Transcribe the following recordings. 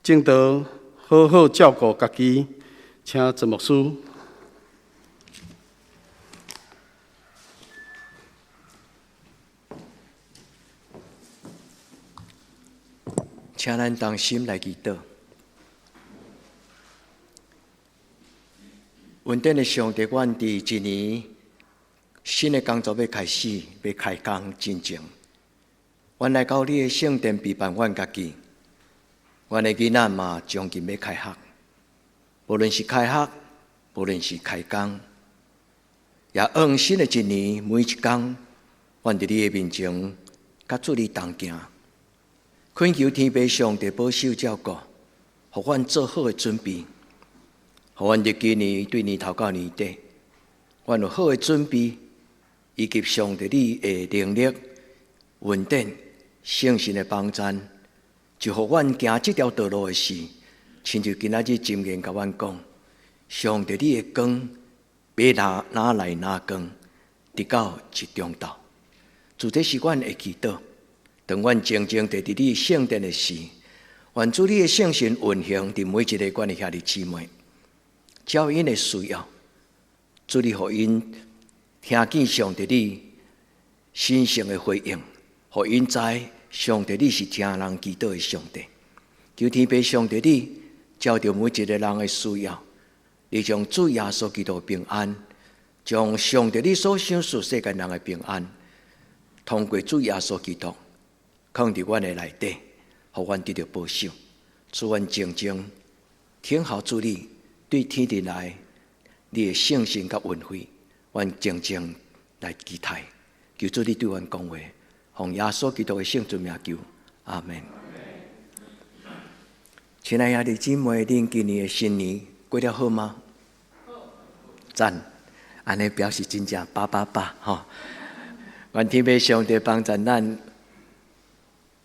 證道，好好照顧家己，請陳牧師。請咱同心來祈禱。恩典的上帝，阮佇一年新的工作欲開始，欲開工進前，阮來到你的聖殿備辦阮家己，阮的囡仔嘛將近欲開學，無論是開學，無論是開工，也按新的一年每一工，阮佇你的面前，佮主你同行，懇求天父上帝保守照顧，予阮做好的準備。予阮佇今年對年頭到年底，阮有好的準備，以及上帝你的能力、恩典、聖神的幫贊，就予阮行這條道路的時，親像今仔日箴言共阮講，上帝你的光，欲哪哪來哪光，直到日中晝。主，這是阮的祈禱。當阮靜靜地佇你聖殿的時，願主你的聖神運行佇每一个阮的兄弟姊妹。照𪜶的需要，主你予𪜶聽見上帝你神聖的回應，予𪜶知上帝你是聽人祈禱的上帝。求天父上帝你照著每一个人的需要，你將主耶穌基督的平安，將上帝你所賞賜世間人的平安，通過主耶穌基督，囥佇阮的內底，予阮得著保守。主，阮靜靜聽候主你對天頂來，你的聖神佮恩惠，阮靜靜來期待，求主你對阮講話，奉耶穌基督的聖尊名求，阿們。親愛兄弟姊妹，恁今年的新年過得好嗎？讚，按呢表示真正飽飽飽吼。願天父上帝幫助咱，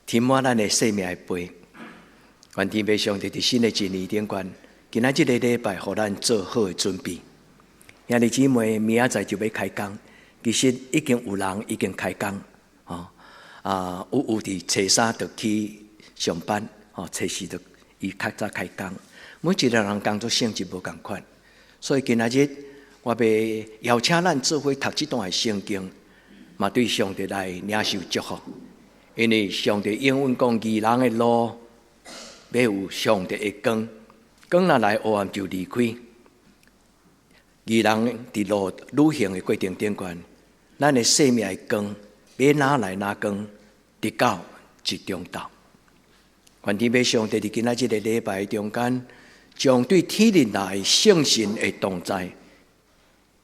填滿咱的生命的杯。願天父上帝佇新的一年頂懸，今仔這个禮拜，予咱做好的準備。兄弟姊妹，明仔載就欲開工，其實已經有人已經開工，吼啊，有佇初三就去上班，吼，初四就伊較早開工。每一个人工作性質無仝款，所以今仔日我欲邀請咱做伙讀這段的聖經，嘛對上帝來領受祝福。因為上帝應允講，義人的路欲有上帝的光。光若來，黑暗就離開。義人佇路旅行的過程頂懸，咱的生命的光，欲哪來哪光，直到日中晝。願天父上帝佇今仔這个禮拜中間，將對天靈來聖神的同在，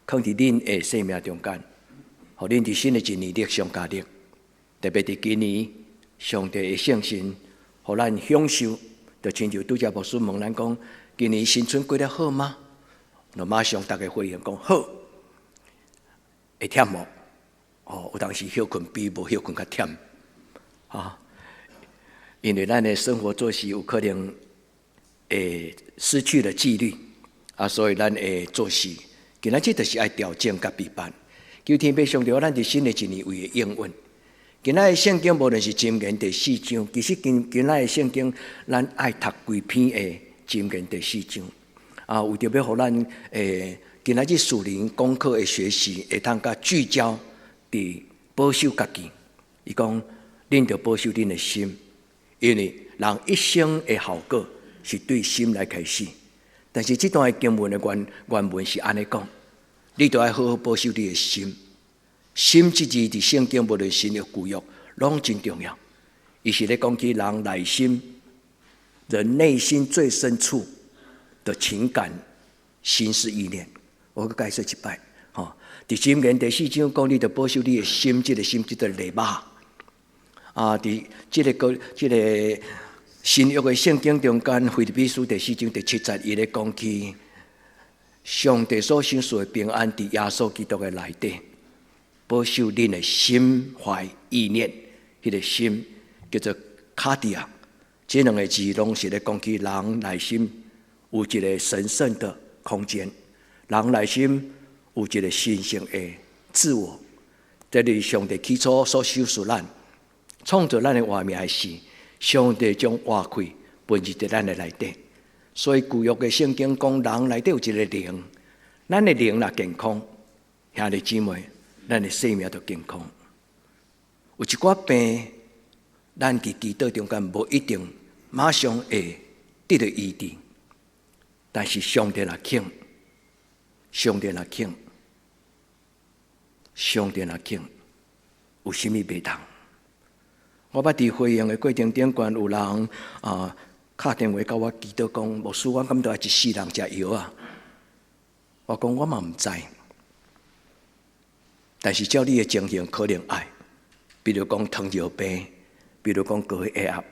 囥佇恁的生命中間，予恁佇新的一年力上加力。特別佇今年，上帝的聖神，予咱享受。就親像拄才牧師問咱講，今年新春過得好嗎？就馬上逐家回應講好。會忝無？哦，有當時歇睏比無歇睏較忝，啊！因為咱的生活作息有可能會失去了紀律，啊，所以咱的作息，今仔日就是愛調整佮備辦。求天父上帝，予咱佇新的一年為的應允。今仔的聖經無論是箴言第四章，其實今今仔的聖經，咱愛讀規篇的箴言第四章。啊，為著欲予咱今仔日屬靈功課的學習，會通較聚焦佇保守家己。伊講，恁著保守恁的心，因為人一生的效果是對心來開始。但是這段的經文的原文是按呢講，你著愛好好保守你的心。心這字佇聖經無論新約舊約，攏真重要。伊是咧講起人內心，人內心最深處的情感、心思意念。我閣解釋一擺，吼。佇箴言第四章講，你著保守你的心，這個心叫做禮肉。啊，佇這个個這个新約的聖經中間，腓立比書第四章第七節，伊咧講起上帝所賞賜的平安，佇耶穌基督的內底。保守恁的心懷意念，彼个心叫做卡底亞。這兩个字攏是咧講起人內心有一个神聖的空間，人內心有一个神聖的自我。這是上帝起初所賞賜咱、創造咱的活命的時，上帝將活氣分入佇咱的內底。所以舊約的聖經講，人內底有一个靈，咱的靈若健康，兄弟姊妹，咱的生命就健康。有一寡病，咱佇祈禱中間無一定馬上會得著醫治，但是上帝若肯，上帝若肯，上帝若肯，有啥物袂當？我捌佇回應的過程頂懸有人啊，敲電話共我祈禱講，牧師，我感覺一世人食藥啊。我講我嘛毋知，但是照你的情形可能愛，比如講糖尿病，比如講高血壓，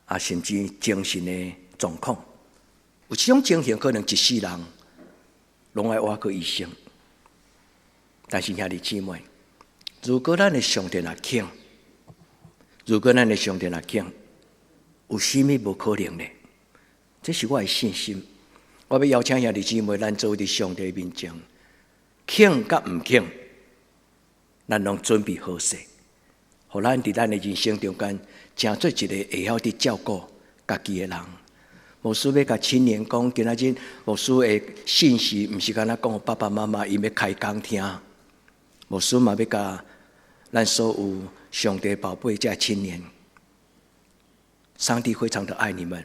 啊，甚至精神的狀況，有這種情形可能一世人攏愛倚靠醫生。但是兄弟姊妹，如果咱的上帝若肯，如果咱的上帝若肯，有啥物無可能呢？這是我的信心。我欲邀請兄弟姊妹，咱做佇上帝面前，肯佮毋肯，咱攏準備好勢，予咱佇咱的人生中間，成做一个會曉佇照顧家己的人。牧師欲共青年講，今仔日牧師的信息，毋是干焦講予爸爸媽媽𪜶欲開講聽。牧師嘛欲共咱所有上帝寶貝這青年，上帝非常的愛你們，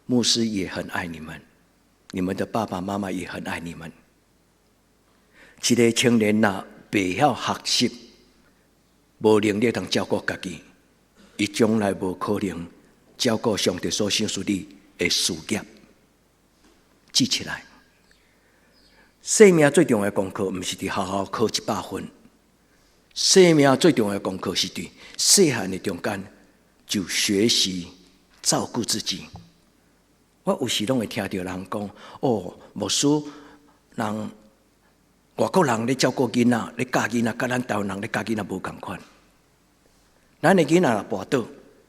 牧師也很愛你們，你們的爸爸媽媽也很愛你們。一个青年若袂曉學習，無能力通照顧家己，伊將來無可能照顧上帝所賞賜你的事業。記起來，生命最重要的功課，毋是佇學校考100分。生命最重要的功課是佇細漢的中間就學習照顧自己。我有時攏會聽著人講：哦，牧師，人外國人咧照顧囡仔，咧教囡仔，佮咱台灣人咧教囡仔無仝款。咱的囡仔若跋倒，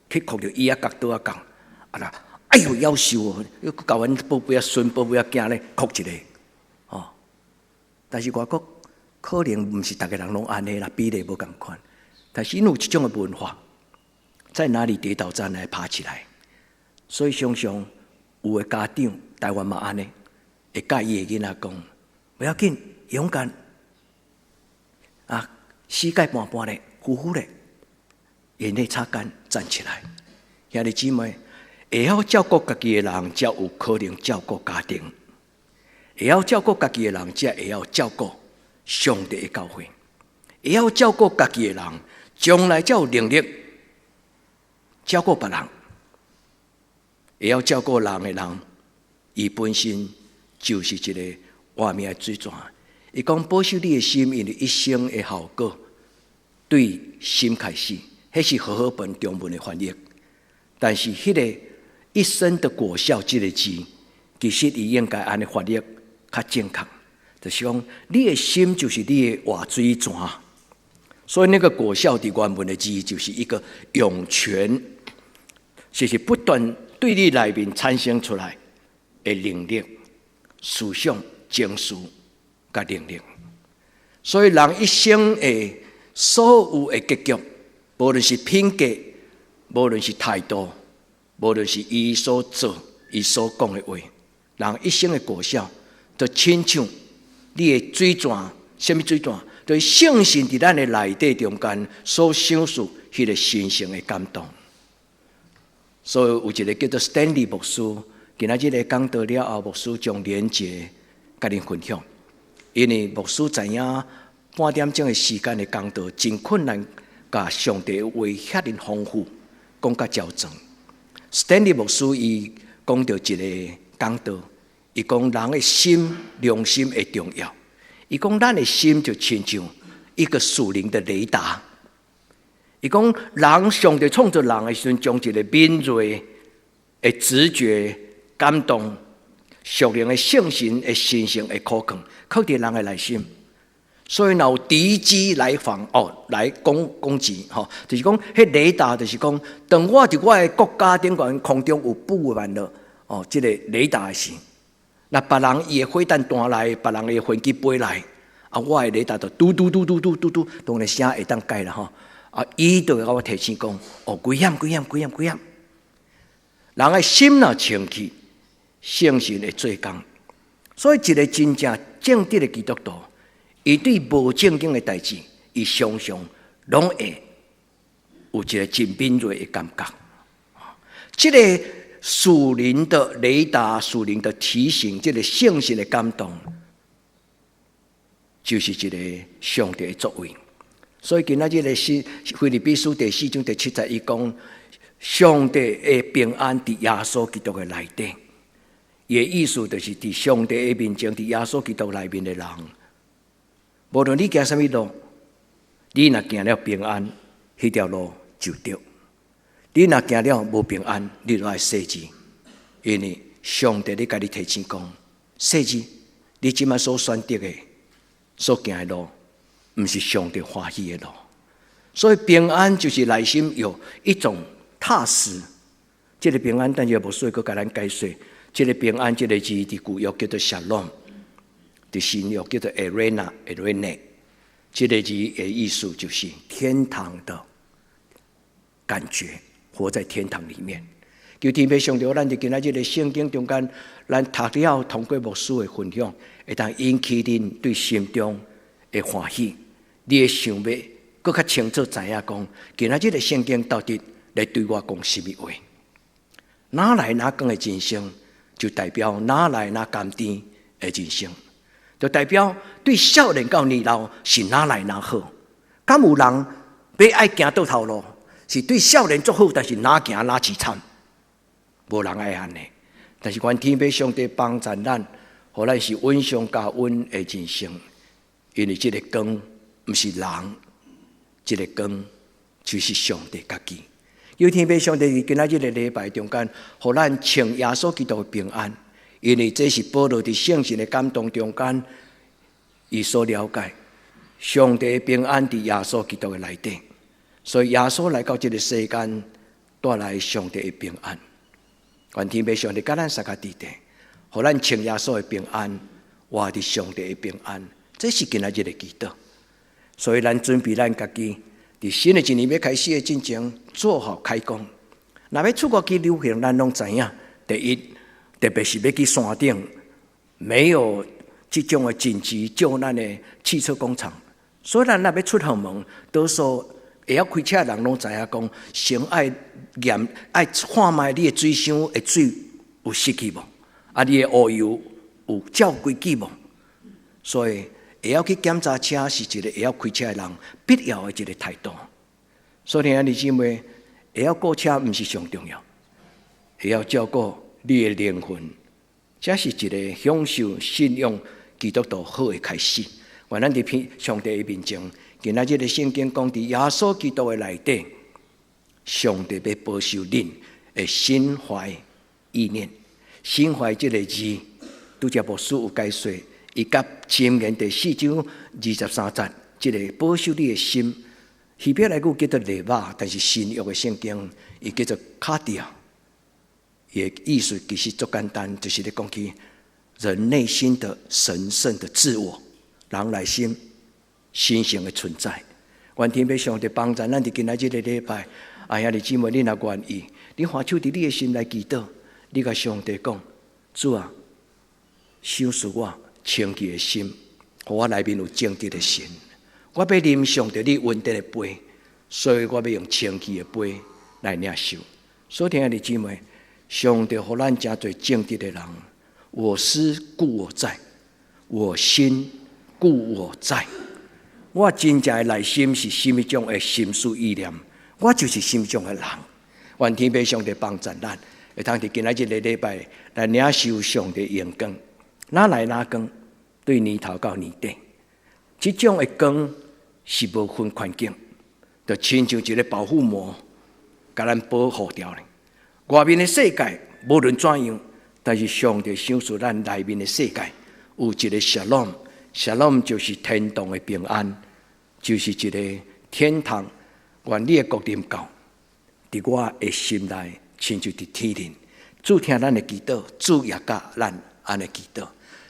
去磕著椅仔角桌仔角，啊啦，哎喲，夭壽哦！閣共阮寶貝仔孫、寶貝仔囝咧哭一个，哦。但是外國可能毋是逐个人攏按呢啦，比例無仝款。但是𪜶有一種的文化，在哪裡跌倒，在哪裡爬起來。所以常常有的家長，台灣嘛按呢，會佮伊的囡仔講，無要緊，勇敢。啊，膝蓋絆絆咧，呼呼咧，眼淚擦乾，站起來。兄弟姊妹，會曉照顧家己的人，才有可能照顧家庭；會曉照顧家己的人，才會曉照顧上帝的教會；會曉照顧家己的人，將來才有能力照顧別人。會曉照顧人的人，伊本身就是一个活命的水泉。伊講保守你的心，因為一生的效果對心開始，彼是和合本中文的翻譯。但是，彼个一生的果效，這个字，其實伊應該按呢翻譯較正確，就是講你的心就是你的活水泉。所以那個果效佇原文的字就是一個湧泉，就是不斷對你內面產生出來的能力、思想、情緒佮能力。所以人一生的所有的結局，無論是品格，無論是態度，無論是伊所做、伊所講的話，人一生的果效，就親像你的水泉，啥物水泉？就是聖神佇咱的內底中間所賞賜彼个神聖的感動。所以有一个叫做 Stanley 牧師，今仔日咧講道了後，牧師將連結共恁分享。因為牧師知影半點鐘的時間的講道真困難，共上帝的話遐爾豐富，講甲周全。Stanley 牧師伊講著一个講道，伊講人的心良心的重要。伊講咱的心就親像一個屬靈的雷達。伊講人上帝創造人的時陣，將一个敏銳的直覺感動、屬靈的聖神的神聖的可靠，放佇人的內心。所以若有敵機來訪哦，來攻擊吼，就是講，彼雷達就是講，當我佇我的國家頂懸空中有布滿了哦，這个雷達的時，若別人伊的火彈彈來，別人的飛機飛來，啊，我的雷達就嘟嘟嘟嘟嘟嘟嘟，當然聲會當改啦吼。啊，伊就會共我提醒講，哦，危險，危險，危險，危險。人的心若清氣，聖神會做工。所以，一个真正正直的基督徒，伊對無正經的代誌，伊常常攏會有一个真敏銳的感覺。這个屬靈的雷達、屬靈的提醒，這个聖神的感動，就是一个上帝的作為。所以今仔日的是腓立比書第四章第七節，伊講上帝的平安佇耶穌基督的內底。伊的意思就是佇上帝的面前，佇耶穌基督內面的人，無論你行啥物路，你若行了平安，彼條路就對；你若行了無平安，你就愛細緻，因為上帝咧共你提醒講，細緻，你這擺所選擇的、所行的路，毋是上帝歡喜的路。所以平安就是內心有一種踏實。這个平安，等下牧師會閣共咱解說。這个平安，這个字佇舊約叫做 Shalom，佇新約叫做 Eirene，Eirene。這个字的意思就是天堂的感覺，活在天堂裡面。求天父上帝，咱佇今仔日的聖經中間，咱讀了通過牧師的分享，會當引起恁對心中的歡喜。你會想欲閣較清楚知影講，今仔日的聖經到底來對我講啥物話？哪來哪光的人生，就代表哪來哪甘甜的人生，就代表對少年到年老是哪來哪好。敢有人欲愛行倒頭路，是對少年足好，但是哪行哪淒慘，無人愛按呢。但是願天父上帝幫助咱，予咱是穩上加穩的人生，因為這个光毋是人，這个光就是上帝家己。求天父上帝佇今仔日个禮拜中間，予咱穿耶穌基督的平安，因為這是保羅佇聖神的感動中間，伊所了解上帝的平安佇耶穌基督的內底，所以耶穌來到這个世間，帶來上帝的平安。願天父上帝佮咱相佮佇底，予咱穿耶穌的平安，活佇上帝的平安，這是今仔日的祈禱。所以咱準備咱家己。佇新的一年欲開始的進前，做好開工。若欲出國去旅行，咱攏知影。第一，特別是欲去山頂，沒有這種的緊急救難的汽車工廠，所以咱若欲出遠門，多數會曉開車的人攏知影講，先愛驗愛看覓你的水箱的水有失去無？啊，你的烏油有照規矩無？所以，會曉去檢查車是一个會曉開車的人必要的一个態度。所以，兄弟姊妹，會曉顧車毋是上重要，會曉照顧你的靈魂，這是一个享受信仰基督徒好的開始。願咱佇上帝的面前，今仔日的聖經講，佇耶穌基督的內底，上帝欲保守恁的心懷意念。心懷這个字，拄才牧師有解說。伊佮箴言第四章二十三節，這个保守你的心，希伯來語叫做 leva，但是新約的聖經伊叫做 kardia。伊的意思其實足簡單，就是咧講起人內心的神聖的自我，人內心神聖的存在。願天父上帝幫助咱佇今仔這个禮拜，啊兄弟姊妹，你若願意，你橫手佇你的心內祈禱，你共上帝講：主啊，賞賜我清潔的心，予我內面有正直的心。我欲啉上帝你恩典的杯，所以我欲用清潔的杯來領受。所以，兄弟姊妹，上帝予咱成做正直的人。我思故我在，我心故我在。我真正的內心是啥物種的心思意念，我就是啥物種的人。願天父上帝幫助咱，會通佇今仔這个禮拜來領受上帝榮光。哪來哪光？對年頭到年底，這種的光是無分環境，就親像一个保護膜，共咱保護牢咧。外面的世界無論怎樣，但是上帝賞賜咱內面的世界有一个 Shalom，Shalom 就是天堂的平安，就是一个天堂。願你的國臨到，佇我的心內，親像佇天頂。主聽咱的祈禱，主也佮咱按呢祈禱。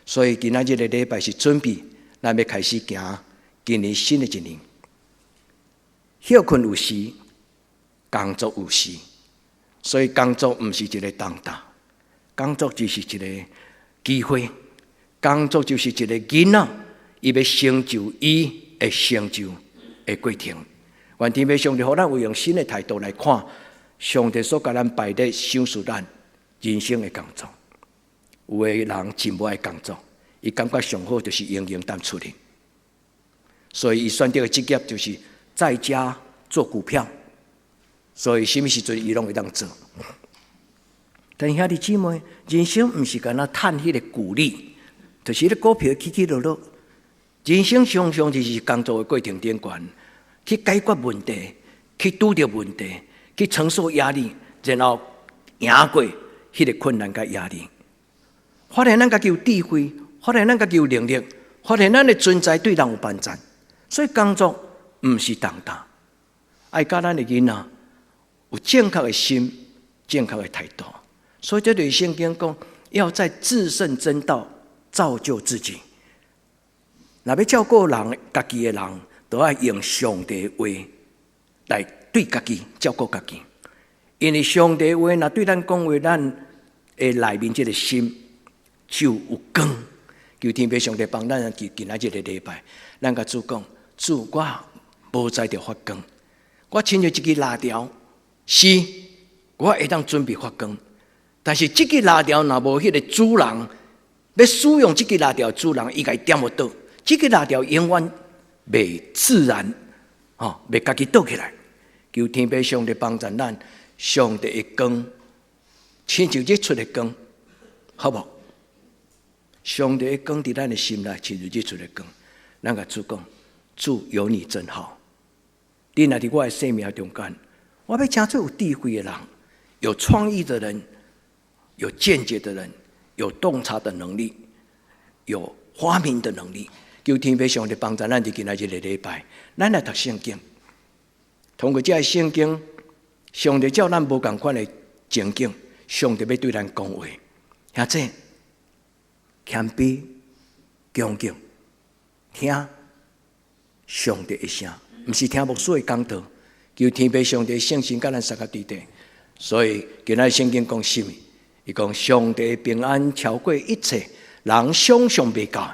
所以今仔這个禮拜是準備，咱欲開始行今年新的一年。歇睏有時，工作有時，所以工作毋是一个重擔，工作只是一個機會，工作就是一個囡仔，伊欲成就伊的成就的過程。願天父上帝予咱有用新的態度來看上帝所共咱排列賞賜咱人生的工作。有的人真無愛工作，伊感覺上好就是閒閒等出去，所以伊選擇的職業就是在家做股票，所以啥物時陣伊攏會當做。但兄弟姊妹，人生毋是干焦趁彼個股利，就是彼個股票起起落落。人生常常就是工作的過程頂懸，去解決問題，去拄著問題，去承受壓力，然後贏過彼個困難佮壓力。發現咱家己有智慧，發現咱家己有能力，發現咱的存在對人有幫助。所以工作毋是重擔，愛教咱的囡仔有正確的心、正確的態度。所以這裡聖經講，要在至聖真道造就自己。若欲照顧人，家己的人，都愛用上帝話來對家己照顧家己。因為上帝話若對咱講話，咱的內面這個心就有光。求天父上帝幫咱今今仔這個禮拜，咱共主講，主，我無才調發光，我親像一支蠟燭，是，我會當準備發光，但是這支蠟燭若無彼個主人，欲使用這支蠟燭主人，伊共伊點予倒，這支蠟燭永遠袂自然，吼，袂家己倒起來。求天父上帝幫助咱，上帝的光，親像日出的光，好無？上帝的光佇咱的心內，親像日出的光。咱共主講，主有你真好。你若佇我的生命中間，我欲成做有智慧的人，有創意的人，有見解的人，有洞察的能力，有發明的能力。求天父上帝幫助咱佇今仔這個禮拜，咱來讀聖經。通過這个聖經，上帝照咱無仝款的情景，上帝欲對咱講話。兄弟，謙卑、恭敬，聽上帝的聲，毋是聽牧師的講道。求天父上帝聖神佮咱相佮佇底。所以今仔聖經講啥物？伊講上帝平安超過一切人想象袂到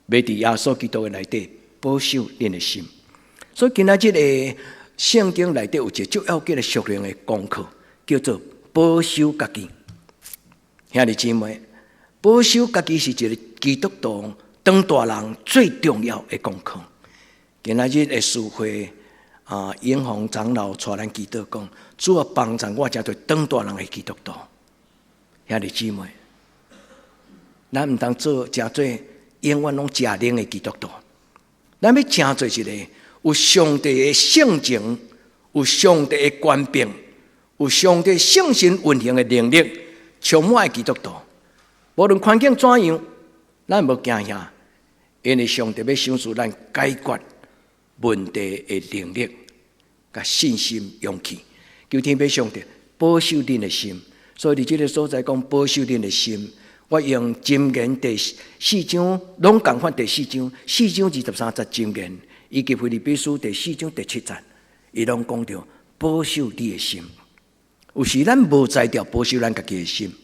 的，欲佇耶穌基督的內底保守恁的心。所以今仔這个聖經內底有一個足要緊的屬靈的功課，叫做保守家己。兄弟姊妹，保守家己是一個基督徒當大人最重要的功課。今仔日的聚會啊，英宏長老帶咱祈禱講，主啊幫助我成做當大人的基督徒。兄弟姊妹，咱毋通做成做永遠攏食奶的基督徒，咱欲成做一個有上帝的性情、有上帝的權柄、有上帝聖神運行的能力，充滿的基督徒。無論環境怎樣，咱無驚嚇，因為上帝欲賞賜咱解決問題的能力、佮信心、勇氣。求天父上帝保守恁的心。所以佇這个所在講保守恁的心，我用箴言第四章，攏仝款第四章，四章23節箴言，以及腓立比書第四章第七節，伊攏講著保守你的心。有時咱無才調保守咱家己的心，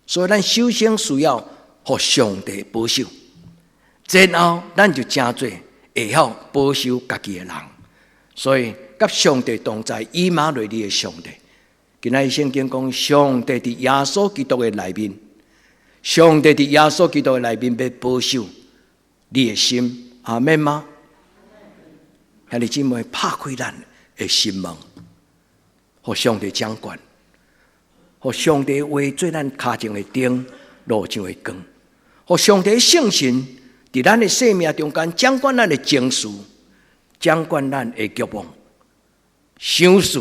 所以咱首先需要予上帝保守，然後咱就成做會曉保守家己的人。所以，佮上帝同在，以馬內利的上帝。今仔日聖經講，上帝佇耶穌基督的內面，上帝佇耶穌基督的內面欲保守你的心，阿們嗎？兄弟姊妹，拍開咱的心門，予上帝掌管，予上帝話做咱跤前的燈，路上的光，予上帝聖神佇咱的生命中間掌管咱的情緒，掌管咱的慾望、想事。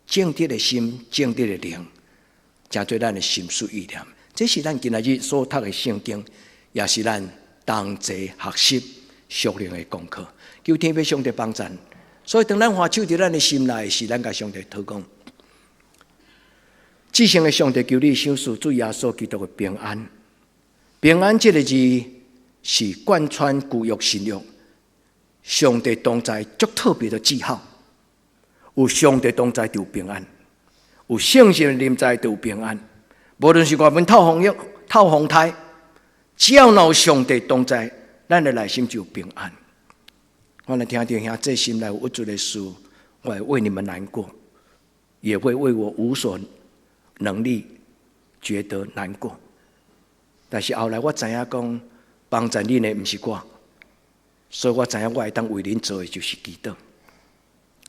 正直的心，正直的靈，成做咱的心思意念。這是咱今仔日所讀的聖經，也是咱同齊學習屬靈的功課。求天父上帝幫贊。所以，當咱按手佇咱的心內時，咱共上帝禱告。至聖的上帝，求你賞賜主耶穌基督的平安。平安這个字是貫穿舊約新約，上帝同在足特別的記號。有上帝同在就有平安。有聖神臨在就有平安。無論是外面透風雨、透風颱，只要有上帝同在，咱的內心就有平安。我來聽著兄弟心內有鬱卒的事，我會為你們難過，也會為我無所能力覺得難過。但是後來我知影講，幫助恁的毋是我，所以我知影我會當為恁做的就是祈禱。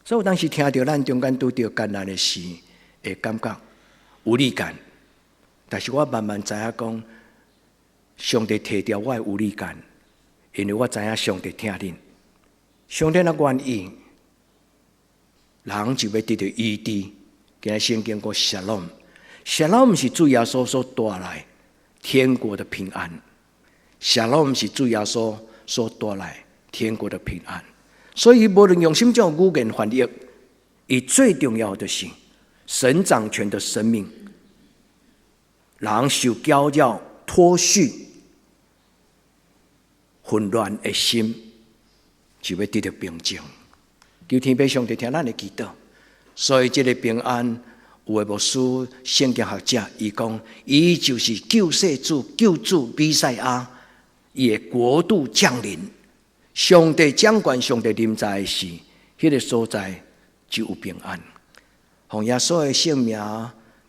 所以有當時聽著咱中間拄著艱難的事，會感覺無力感。但是我慢慢知影講，上帝提掉我的無力感，因為我知影上帝疼恁。上帝若願意，人就欲得著醫治。今日聖經講 Shalom，Shalom 是主耶穌所帶來天國的平安。Shalom 是主耶穌所帶來天國的平安。所以無論用什麼種語言翻譯，伊最重要的是神掌權的生命，人受攪擾、脫序、混亂的心，就欲得著平靜。求天父上帝聽咱的祈禱，所以這个平安，有的牧師、聖經學者，伊講，伊就是救世主、救主彌賽亞，伊的國度降臨，上帝掌權、上帝臨在的時，彼个所在就有平安。奉耶穌的聖名，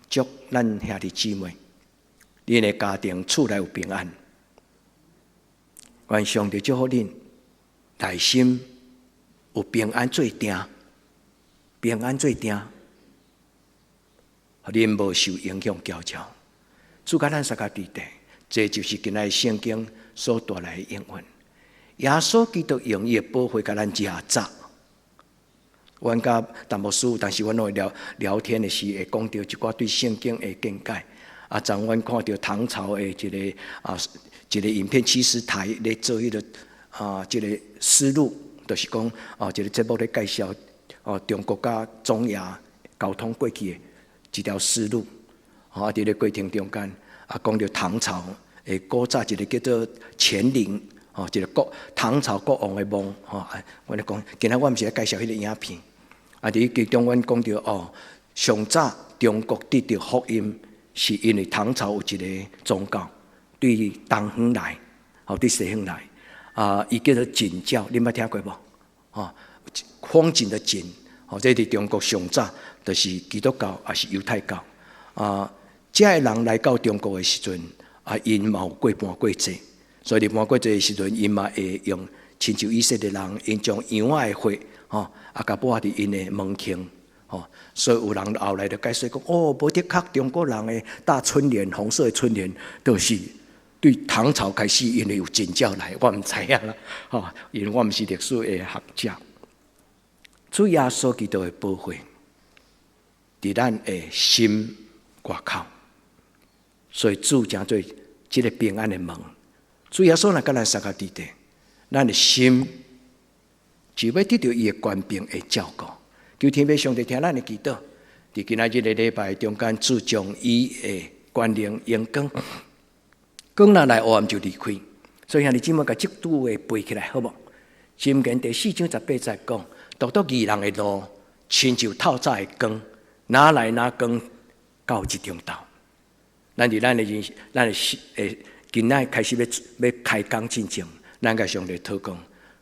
祝咱兄弟姊妹，恁的家庭厝內有平安。願上帝祝福恁內心有平安做定，平安做定，予恁無受影響攪擾。主佮咱相佮佇底，這就是今仔聖經所帶來的應允。耶穌基督用伊的寶血共咱遮紮。阮佮陳牧師，但是阮會聊聊天的時，會講著一寡對聖經的見解。啊，昨阮看著唐朝的一個影片，其實台咧做彼个這个思路，就是講一个節目咧介紹中國佮中亞溝通過去的一條絲路。佇咧過程中間，講著唐朝的古早一个叫做乾陵，一个國唐朝國王的墓，我咧講，今仔我毋是咧介紹彼个影片，佇其中阮講著上早中國得著福音，是因為唐朝有一个宗教對東方來，對西方來，伊叫做景教，恁捌聽過無？風景的景，這佇中國上早就是基督教，抑是猶太教，這个人來到中國的時陣，𪜶嘛有過盤過節，所以佇盤過節的時陣，𪜶嘛會用親像以色列人，𪜶將羊仔的血，共抹佇𪜶的門框，所以有人後來就解釋講，無的確中國人的大春聯，紅色的春聯，就是對唐朝開始，因為有景教來，我毋知影啦，因為我毋是歷史的學者。主耶穌基督的寶血，佇咱的心外口，所以主成做這个平安的門。主耶穌若佮咱相佮佇底，咱的心就欲得著伊的權柄的照顧。求天父上帝聽咱的祈禱，佇今仔日的禮拜中間，主將伊的權能榮光，光若來黑暗就離開。所以兄弟姊妹，共這句話背起來好無？箴言第四章十八節講：獨獨義人的路，親像透早的光，若來若光到一中晝。咱佇咱的人，咱的今仔開始欲開工進前，咱共上帝禱告，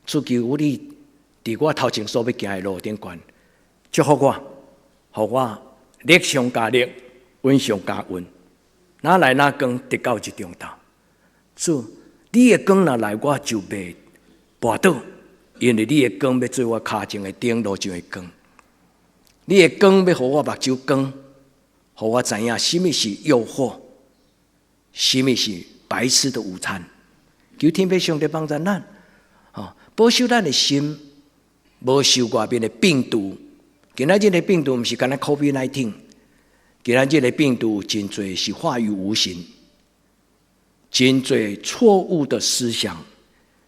主求你佇我頭前所欲行的路頂懸，祝福我，予我力上加力，穩上加穩，若來若光得到一中晝。主，你的光若來，我就袂跋倒，因為你的光欲做我跤前的燈，路上的光。你的光欲予我目睭光，予我知影啥物是誘惑，啥物是白吃的午餐。求天父上帝幫助咱，保守咱的心，無受外面的病毒。今仔日的病毒毋是干焦 COVID-19，今仔日的病毒真濟是化於無形，真濟錯誤的思想、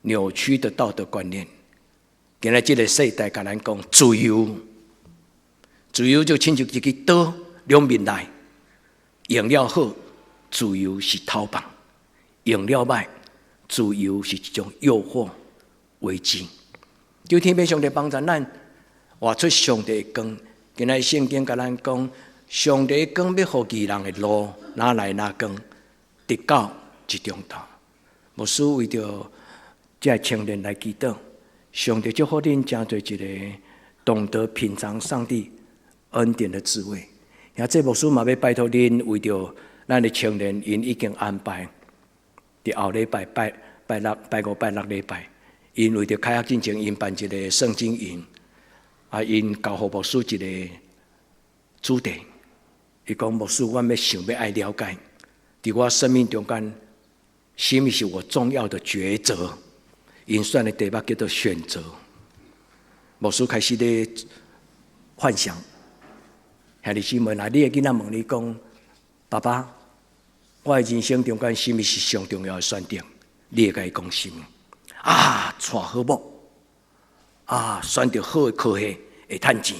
扭曲的道德觀念。今仔這个世代共咱講自由，自由就親像一支刀兩面來，用了好，自由是頭棒；用了歹，自由是一種誘惑、危機。求天父上帝幫助咱，活出上帝的光。今仔聖經共咱講，上帝講欲予義人的路，若來若光，直到日中晝。牧師為著這个青年來祈禱，上帝祝福恁，成做一个懂得品嘗上帝恩典的滋味。也這牧師嘛欲拜託恁，為著咱的青年，𪜶已經安排佇後禮拜拜拜六、拜五、拜六禮拜，𪜶為著開學進前，𪜶辦一個聖經營，啊，𪜶交予牧師一個主題。伊講牧師，我欲想欲愛了解，佇我生命中間，啥物是我重要的抉擇？𪜶選的題目叫做選擇。牧師開始咧幻想，兄弟姊妹，若你的囡仔問你講，爸爸，我的人生中間啥物是上重要的選擇？你會共伊講啥物？啊，娶好某，啊，選著好的科系會趁錢。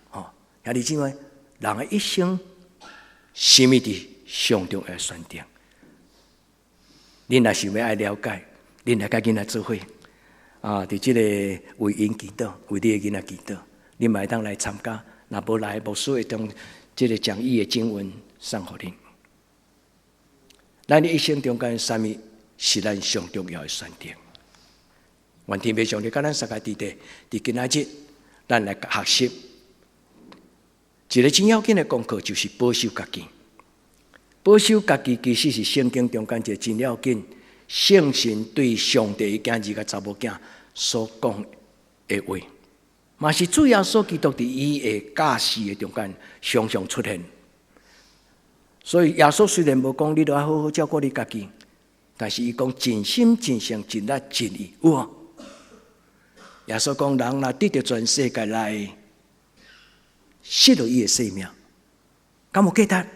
吼，兄弟姊妹，人的一生，啥物佇上重要的選擇？恁若想欲愛了解，恁來佮囡仔做伙啊！佇這個為𪜶祈禱，為你的囡仔祈禱，恁嘛會當來參加。若無來，牧師會將這個講義的經文送予恁。咱的一生中間，啥物是咱上重要的選擇？願天父上帝佮咱三個弟弟，佇今仔日，咱來學習一个真要緊的功課，就是保守家己。保守家己其實是聖經中間一个真要緊，聖神對上帝的囝兒佮查某囝所講的話，嘛是主耶穌基督佇伊的教示的中間常常出現。所以耶穌雖然無講你著愛好好照顧你家己，但是伊講盡心盡性盡力盡意，有無？耶穌講人若得著全世界來失落伊的性命，敢有價值？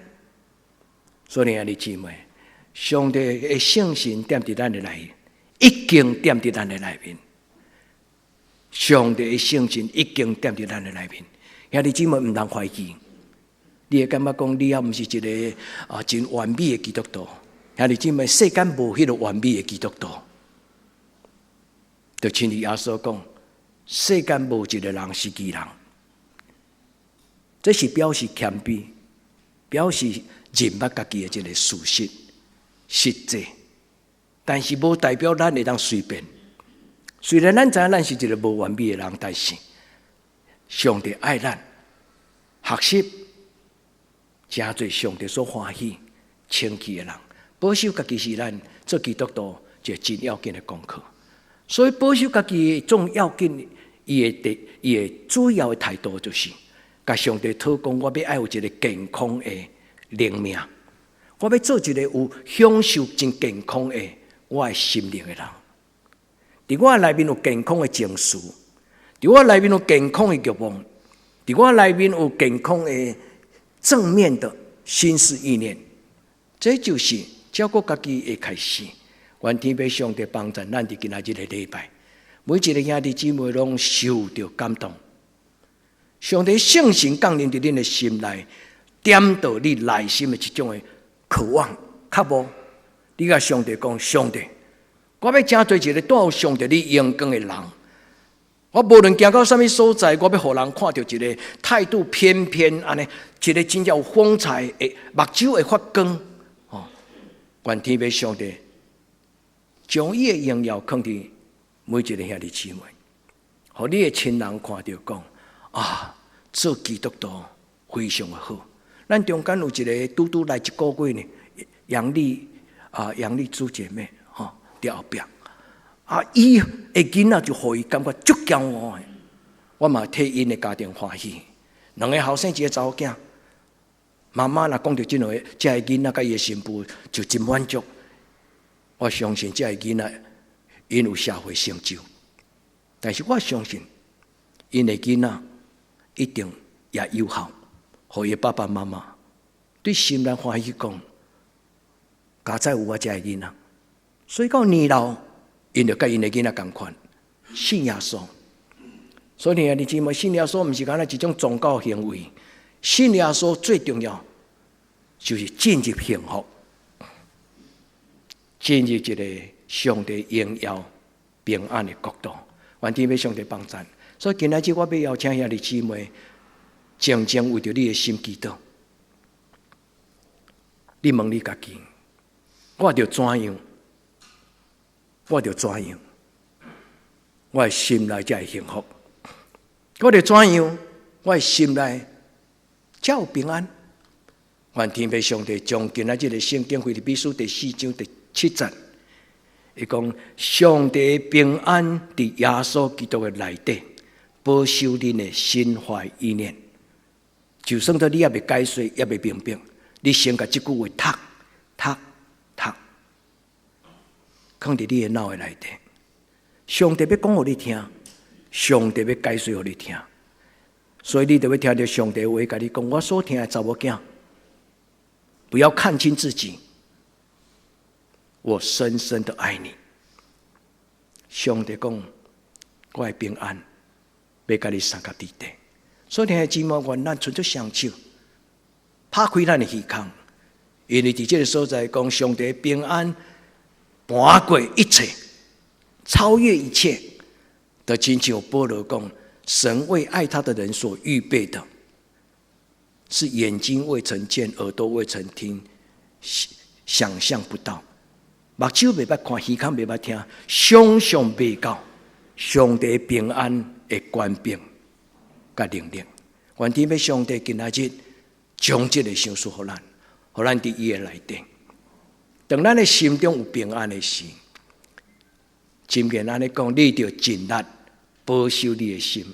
所以兄弟姊妹，上帝的聖神踮佇咱的內，已經踮佇咱的內面。上帝的聖神已經踮佇咱的內面，兄弟姊妹毋通懷疑。你會感覺講你猶毋是一个啊真完美的基督徒？兄弟姊妹，世間無彼个完美的基督徒。就親像耶穌講，世間無一个人是義人。這是表示謙卑，表示認捌家己的這个事實實際。但是無代表咱會當隨便。雖然咱知影咱是一个無完美的人，但是上帝愛咱，學習成做上帝所歡喜、稱義的人，保守家己是咱做基督徒一个真要緊的功課。所以保守家己的重要緊，伊的主要的態度就是，共上帝討講，我欲愛有一个健康的靈命，我欲做一个有享受真健康的我的心靈的人。佇我內面有健康的情緒，佇我內面有健康的欲望，佇我內面有健康的正面的心思意念，這就是照顧家己的開始。願天父上帝幫助咱佇今仔日的禮拜，每一个兄弟姊妹攏受著感動。上帝聖神降臨佇恁的心內，點著你內心的一種的渴望、渴慕。你共上帝講，上帝，我欲成做一个帶有上帝你榮光的人。我無論行到啥物所在，我欲予人看著一个態度翩翩按呢，一个真正有風采的目睭會發光。哦，願天父上帝將伊的榮耀囥佇每一个兄弟姊妹，予你的親人看著講啊，做基督徒非常的好。咱中間有一个拄拄來一個月呢，楊麗啊，楊麗珠姐妹，吼，佇後壁。啊，伊的囡仔就予伊感覺足驕傲的。我嘛替𪜶的家庭歡喜。兩个後生一个查某囝，媽媽若講著這兩个，這个囡仔佮伊的新婦就真滿足。我相信這个囡仔𪜶有社會成就，但是我相信𪜶的囡仔一定也有效，予伊爸爸媽媽對心內歡喜講，佳哉有我這个囡仔，所以到年老，𪜶就佮𪜶的囡仔仝款信耶穌。所以兄弟姊妹，信耶穌毋是干焦一種宗教行為，信耶穌最重要就是進入幸福，進入一个上帝榮耀平安的國度。願天父上帝幫贊。所以今仔日我欲邀請兄弟姊妹，靜靜為著你的心祈禱。你問你家己，我著怎樣？我著怎樣？我的心內才會幸福。我著怎樣？我的心內才有平安。願天父上帝將今仔日的聖經腓立比書第四章第七節，伊講上帝平安佇耶穌基督的內底，保守恁的心懷意念。就算說你猶未解說，猶未明白，你先共這句話讀讀讀，囥佇你的腦的內底。上帝欲講予你聽，上帝欲解說予你聽，所以你著欲聽著上帝話，共你講，我所疼的查某囝，不要看輕自己，我深深的愛你。上帝講，我的平安欲共你相佮佇底。所以兄弟姊妹，願咱伸出雙手，拍開咱的耳孔，因為佇這个所在講，上帝平安瞞過一切，超越一切。就親像保羅講，神為愛他的人所預備的，是眼睛未曾見，耳朵未曾聽，想象不到。目睭袂捌看，耳孔袂捌聽，想象袂到，上帝平安的權柄佮能力。願天父上帝今仔日將這个賞賜予咱，予咱佇伊的內底。當咱的心中有平安的時，箴言按呢講，你著盡力保守你的心，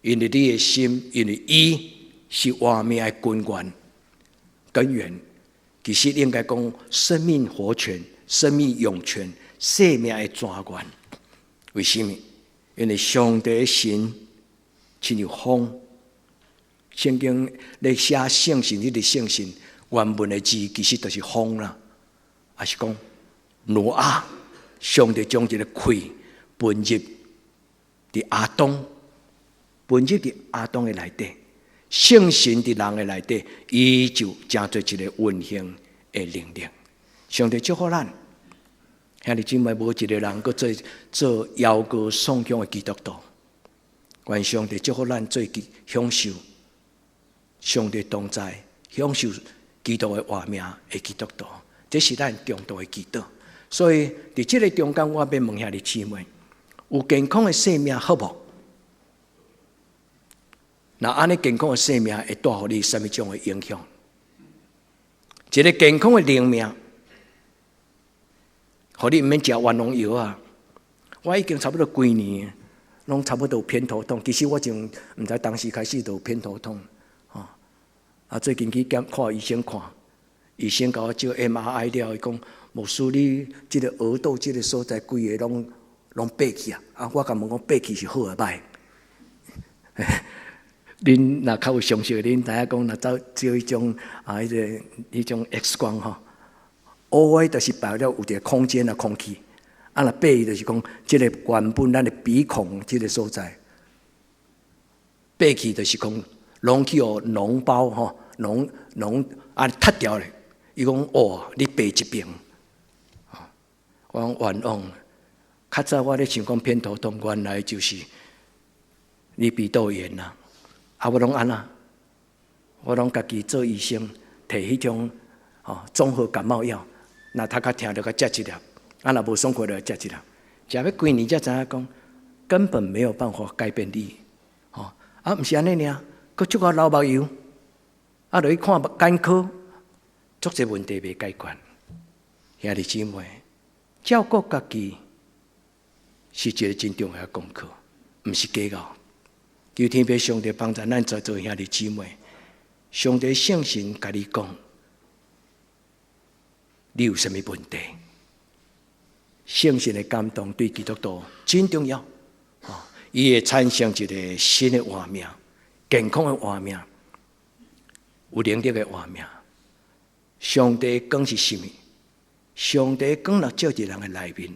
因為你的心，因為伊是活命的根源，根源其實應該講生命活泉、生命湧泉、生命的泉源。為什麼？因為上帝的神親像風，聖經咧寫聖神，彼个聖神原文的字其實就是風啦，抑是講挪亞，上帝將一个氣噴入佇亞當，噴入佇亞當的內底，聖神佇人的內底，伊就成做一个運行的能力。上帝祝福咱，兄弟姊妹，無一个人閣做做搖過創香的基督徒。願上帝祝福咱做享受上帝同在、享受基督的活命的基督徒，這是咱共同的祈禱。所以，佇這个中間，我欲問兄弟姊妹：有健康的生命好無？若按呢健康的生命會帶予你啥物種的影響？一个健康的靈命，予你毋免食冤枉藥啊！我已經差不多幾年，攏差不多有偏頭痛。其實我從毋知當時開始就有偏頭痛，吼！啊，最近去檢看醫生看，醫生共我照 MRI 了，伊講牧師你這个額頭這个所在，規个攏攏白去啊！啊，我共問講白去是好抑歹？恁若較有常識，恁知影講若走照彼種啊，彼个彼種 X 光吼，烏的就是代表有一个空間啊，空氣。啊，若白就是講，這个原本咱的鼻孔這个所在，白去就是講，攏去予膿包吼，膿膿啊塌掉咧。伊講哦，你白一邊，我講冤枉。較早我咧想講偏頭痛，原來就是你鼻竇炎啦。啊，我攏按怎？我攏家己做醫生，提彼種吼綜合感冒藥，若頭殼疼就共食一粒，啊，若無爽快就食一粒。食欲幾年才知影講，根本沒有辦法改變你，吼啊，毋是按呢爾，閣足夠流目油，啊，就去看眼科，足濟問題未解決。兄弟姊妹，照顧家己是一个真重要的功課，毋是計較。求天父上帝幫助咱在座兄弟姊妹，上帝聖神共你講，你有啥物問題？聖神的感動對基督徒真重要，伊會產生一个新的活命，健康的活命，有能力的活命。上帝光是啥物？上帝光若照佇人的內面，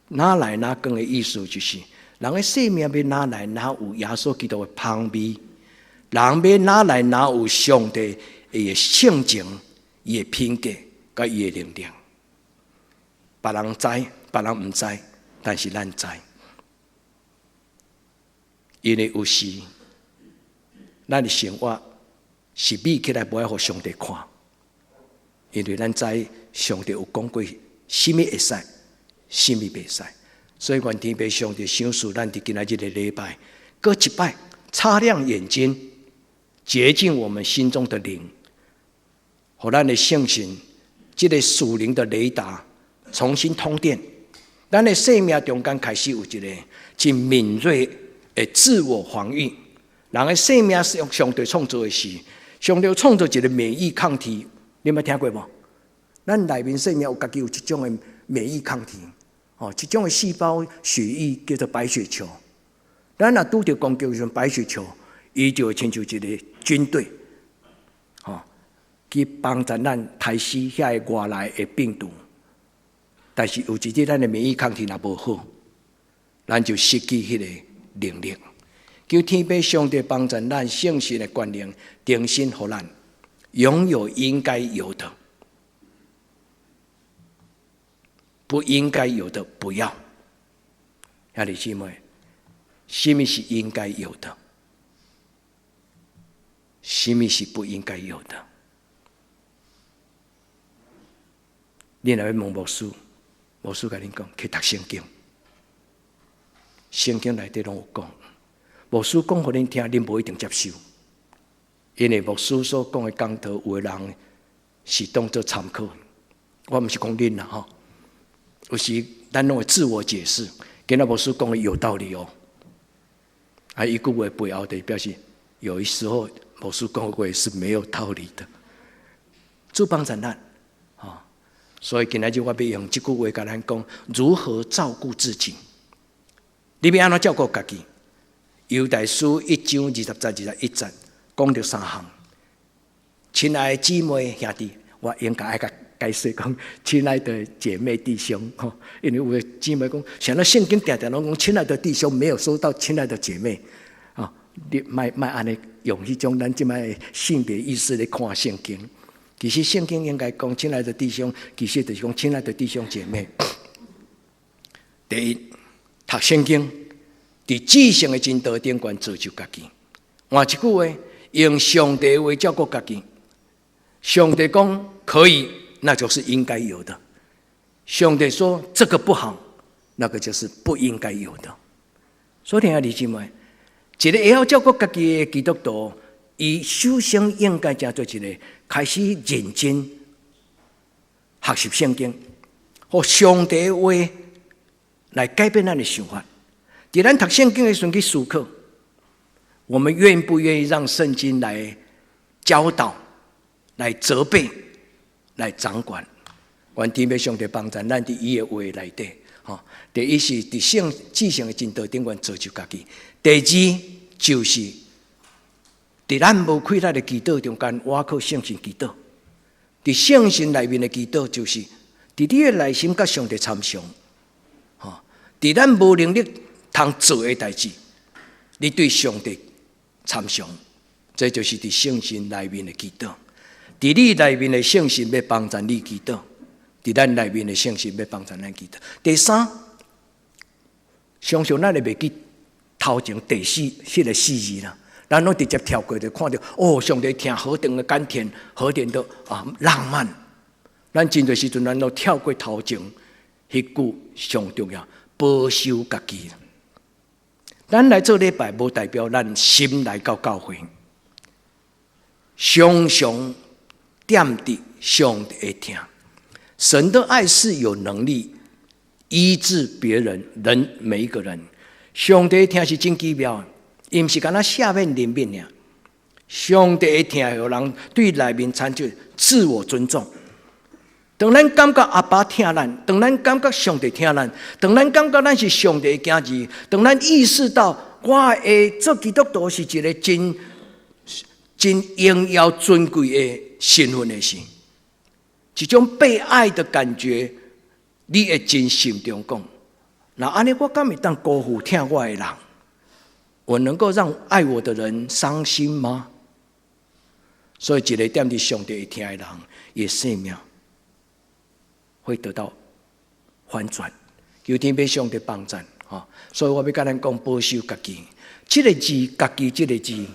哪來哪光的意思就是，人的生命欲哪來哪有耶穌基督的芳味，人欲哪來哪有上帝的性情、伊的品格、佮伊的能力。別人知，別人毋知，但是咱知。因為有時，咱的生活是美起來，無愛予上帝看，因為咱知上帝有講過，啥物會使，啥物袂使。所以願天父上帝賞賜咱佇今仔日的禮拜，閣一擺擦亮眼睛，潔淨我們心中的靈，予咱的聖神，這个屬靈的雷達重新通電，咱的生命中間開始有一個真敏銳的自我防禦。人的生命是上帝創造的是，上帝創造一個免疫抗體，你有聽過無？咱內面生命有家己有一種的免疫抗體，哦，一種的細胞血液叫做白血球。咱若拄著攻擊時陣，白血球，伊就會親像一個軍隊，吼，去幫助咱刣死遐个外來的病毒。但是有一日咱的免疫抗體若無好，咱就失去彼個能力。求天父上帝幫助咱聖神的權能，重新予咱擁有應該有的，不應該有的不要。兄弟姊妹，什麼是應該有的？什麼是不應該有的？你若欲問牧師，牧師共恁講，去讀聖經，聖經內底攏有講。牧師講予恁聽，恁無一定接受，因為牧師所講的講道，有的人是當做參考。我毋是講恁啦吼，有時咱攏會自我解釋，今仔牧師講的有道理哦。啊，一句話背後就表示，有時候牧師講的話是沒有道理的。主幫助咱，吼，所以今仔日我欲用這句話共咱講，如何照顧自己？你欲按怎照顧家己？猶大書一章二十節21節講著三項。親愛的姊妹兄弟，我應該愛共解釋講，親愛的姐妹弟兄，吼，因為有的姊妹講，啥物聖經定定攏講親愛的弟兄，沒有說到親愛的姐妹，啊，你莫莫按呢用彼種咱這擺性別意識來看聖經。其實聖經應該講親愛的弟兄，其實就是講親愛的弟兄姐妹。第一，讀聖經。佇至聖的真道頂懸造就家己，換一句話，用上帝的話照顧家己。上帝講可以，那就是應該有的；上帝說這個不好，那個就是不應該有的。所以，兄弟姊妹，一個會曉照顧家己的基督徒，伊首先應該成做一個開始認真學習聖經，予上帝的話來改變咱的想法。佇咱讀聖經的時陣去思考，我們願不願意讓聖經來教導、來責備、來掌管？願天父上帝幫助咱佇伊的話內底，吼。第一是佇聖至聖的真道頂懸造就家己；第二就是佇咱無氣力的祈禱中間，倚靠聖神祈禱。佇聖神內面的祈禱，就是佇你的內心佮上帝參詳，吼。佇咱無能力通做的代誌，你對上帝參詳，這就是佇聖神內面的祈禱。佇你內面的聖神欲幫助你祈禱，佇咱內面的聖神欲幫助咱祈禱。第三，常常咱會袂記頭前第四彼个四字啦，咱攏直接跳過就看著哦，上帝疼何等的甘甜，何等的啊浪漫。咱真濟時陣，咱攏跳過頭前彼句上重要，保守家己。咱來做禮拜，無代表咱心來到教會，常常踮佇上帝的疼。神的愛是有能力醫治別人，人每一個人。上帝的疼是真奇妙的，伊毋是干焦赦免憐憫爾。上帝的疼，予人對內面產生自我尊重。當咱感覺阿爸疼咱，當咱感覺上帝疼咱，當咱感覺咱是上帝的囝兒，當咱意識到我的做基督徒是一個真真榮耀尊貴的身份的時，這種被愛的感覺，你會真心中講：若按呢，我敢會當辜負疼我的人？我能夠讓愛我的人傷心嗎？所以，一個踮佇上帝疼的人，伊的生命會得到翻轉，求天父上帝幫贊，吼！所以我欲共咱講保守家己，這个字，家己這个字，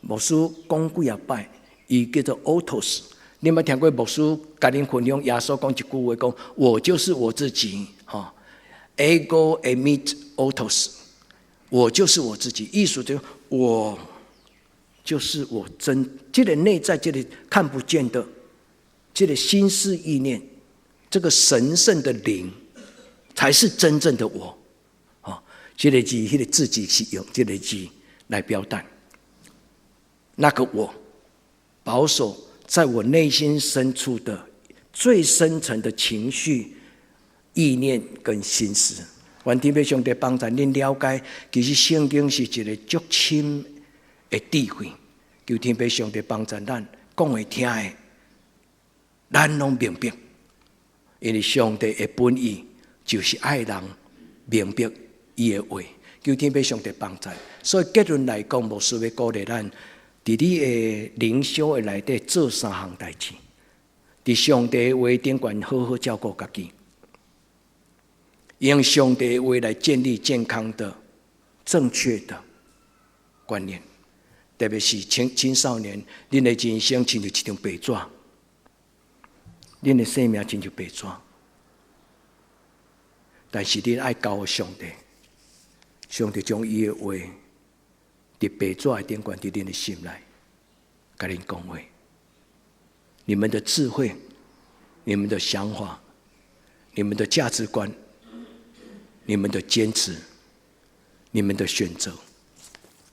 牧師講幾仔擺，伊叫做 autos。你有無聽過牧師共恁分享耶穌講一句話，講我就是我自己，吼，ego eimi autos，我就是我自己，意思就是我就是我真，這個內在這個看不見的，這個心思意念，這個神聖的靈，才是真正的我。吼，這個字，彼個自己是用這個字來表達，那個我保守在我內心深處的最深層的情緒、意念跟心思。願天父上帝幫助恁了解，其實聖經是一個足深的智慧。求天父上帝幫助咱講的聽的，咱攏明白。因為上帝的本意就是愛人明白伊的話。求天父上帝幫助。所以結論來講，牧師欲鼓勵咱，佇你的靈修的內底做三項代誌，佇上帝的話頂懸好好照顧家己，用上帝的話來建立健康的、正確的觀念。特別是青少年，恁的人生親像一張白紙，恁的生命親像白紙，但是恁愛交予上帝，上帝將伊的話佇白紙的頂懸，佇恁的心內，共恁講話。你們的智慧、你們的想法、你們的價值觀、你們的堅持、你們的選擇，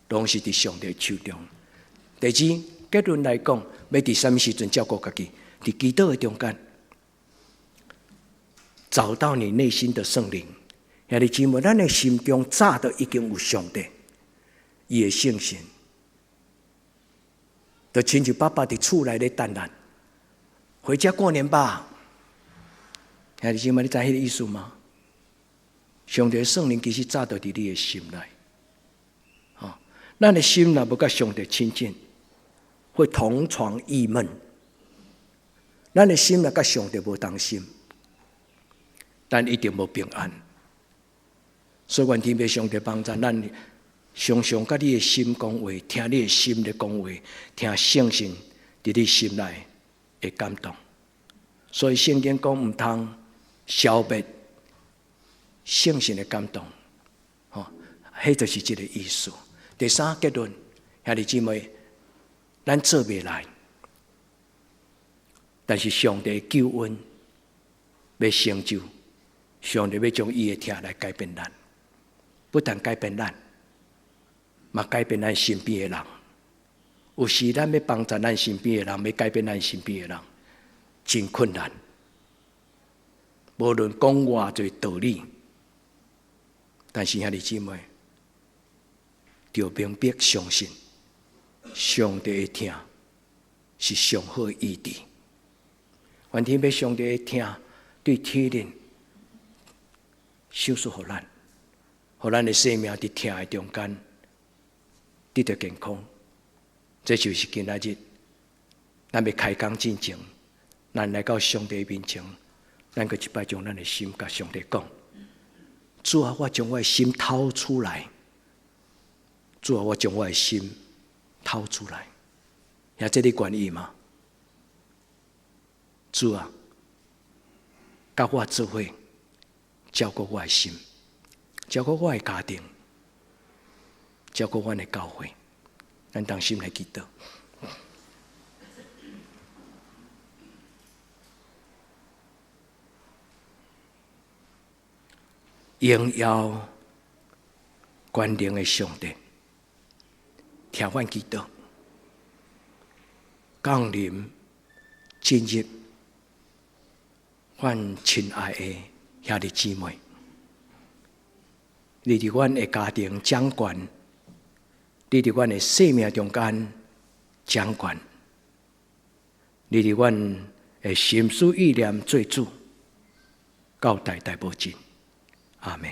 攏是佇上帝手中。第二，結論來講，欲佇啥物時陣照顧家己？佇祈禱的中間，找到你內心的聖靈。兄弟姊妹，咱的心中早就已經有上帝，伊的聖神，就親像爸爸佇厝內咧等咱，回家過年吧。兄弟姊妹，你知彼個意思嗎？上帝聖靈其實早就佇你的心內，吼，咱的心若無佮上帝親近，會同床異夢。咱的心若佮上帝無同心，咱一定無平安。所以，願天父上帝幫助咱，常常佮你的心講話，聽你的心咧講話，聽聖神佇你心內的感動。所以聖經講毋通消滅聖神的感動，吼，彼就是這個意思。第三結論，兄弟姊妹，咱做袂來，但是上帝救恩欲成就，上帝欲將伊的疼來改變咱，不但改變咱，嘛改變咱身邊的人。有時咱欲幫助咱身邊的人，欲改變咱身邊的人，真困難。無論講偌濟道理，但是兄弟姊妹，著明白相信，上帝的疼是上好的醫治。願天父上帝的疼對天靈賞賜予咱，予咱的生命佇疼的中間得著健康。這就是今仔日咱欲開工進前，咱來到上帝面前，咱閣一擺將咱的心共上帝講：主啊，我將我的心掏出來。主啊，我將我的心掏出來。兄，這你願意嗎？主啊，佮我做伙照顧我的心，照顧我的家庭，照顧阮的教會，咱同心來祈禱。榮耀權能的上帝，聽阮祈禱，降臨進入阮親愛的兄弟姊妹，你佇阮的家庭掌權，你佇阮的生命中間掌權，你佇阮的心思意念做主，到代代無盡。阿們。